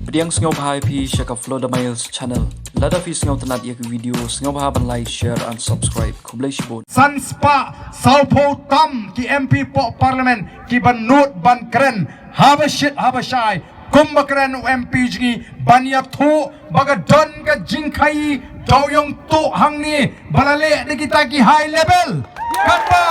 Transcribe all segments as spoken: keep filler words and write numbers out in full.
Pdiang sngewbha ïa phi sha ka Flow the Miles channel. Lada phi sngewtynnat ïa ka video, sngewbha ban like, share and subscribe. Khublei shibun. San spah sawphew tam ki M P poh parliament ki ban nud ban kren haba shit haba shai. Kumba kren u M P jong ngi ban ïathuh ba ka don ka jingkhaii dewïong tuh hangne ba la leh da kita ki high level. Katba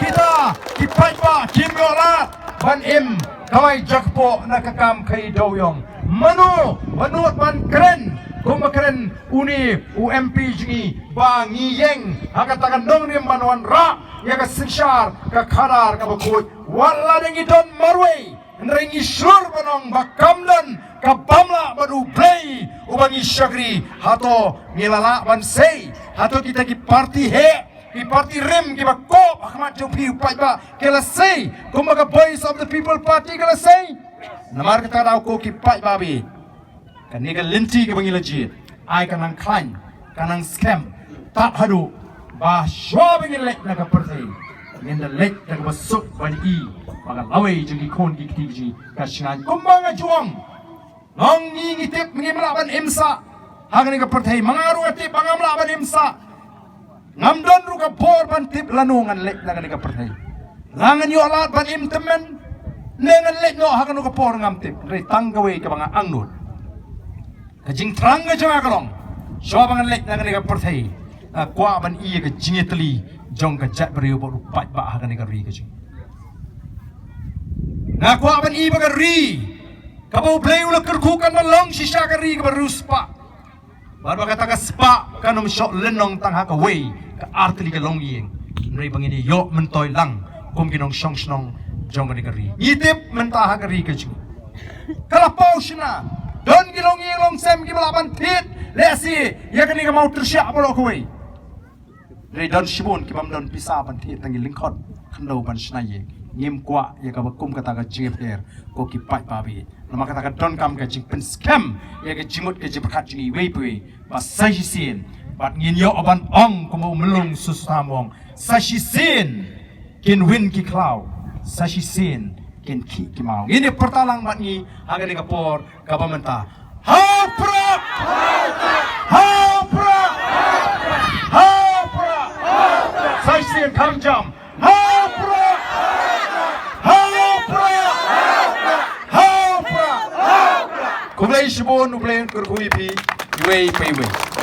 kita ki paidbah kim ïoh lad ban im kawei jakpoh na ka kam khaii dewïong. Mano ba nud ban kren kumba kren une u M P jong ngi ba ngi ïeng ha kata ka nongrim ban wanrah ïa ka synshar ka khadar kaba khuid. Wat la dang ngi don marwei, hynrei ngi shlur ban ong ba kam don ka bym lah bad U Blei uba ngi shakri. Hato ngi la lah ban sei? Hato kita ki party heh, ki party rim kiba kop ha khmat jong phi u paidbah ki la sei kumba ka Voice of the People Party ka la sei? Namar kata daw ko ki paidbah bad kane ka lynti kaba ngi la jied, ai ka nang khlaiñ, ka nang skhem, tad haduh ba shuwa ba ngin leit na ka pyrthei ngin da leit da kaba suk ban i ba ka lawei jong ki khun ki kti jong ngi ka shngaiñ. Kumba nga ju ong, nga ong ngi ngi tip ngim lah ban im sah ha kane ka pyrthei. Ma nga ruh nga tip ba ngam lah ban im sah. Ngam don ruh ka bor ban tip lano ngan leit na kane ka pyrthei. La ngan ïoh lad ban im tymmen ne ngan leit noh ha kano ka por ngam tip. Hynrei tang kawei kaba nga angnud, ka jingthrang ka jong nga ka long, shuwa ba ngan leit na kane ka pyrthei, nga kwah ban i ïa ka jingïatylli jong ka jaitbynriew bad u paidbah ha kane ka ri ka jong ngi. Nga kwah ban i ba ka ri kaba U Blei u la kyrkhu kan ban long shisha ka ri kaba riewspah. Bad ba kata ka spah kan ym shoh lynnong tang ha kawei ka artylli ka longïing, hynrei ba ngin ïoh myntoi lang kum ki nongshong shnong jong kane ka ri. Ngi tip mynta ha ka ri ka jong ngi ka la paw shynna, don ki longïing longsem kiba lah ban thied lehse ïa kane ka mawtyrshiah baroh kawei. Hynrei don shibun ki bym don pisa ban thied, tang ki lyngkhot khyndew ban shna ïing. Ngim kwah ïa kaba kum kata ka jingïapher ko ki paidbah bad namar kata ka donkam ka jingpynskhem ïa ka jingmut ka jingpyrkhat jong ngi iwei pa iwei ba sa shisien bad ngin ïoh ban ong kumba u Myllung Susutham u ong, sa shisien kin win ki khlaw, sa shisien kin khih ki maw. Ngin ïa pyrta lang bad ngi ha kane ka por kaba mynta. Ha u Prah! Ha u Prah! Ha u Prah! Sa shisien kham jam. Ha u Prah! Ha u Prah! Ha u Prah! Khublei shibun, U Blei un kyrkhu ïa phi iwei pa iwei.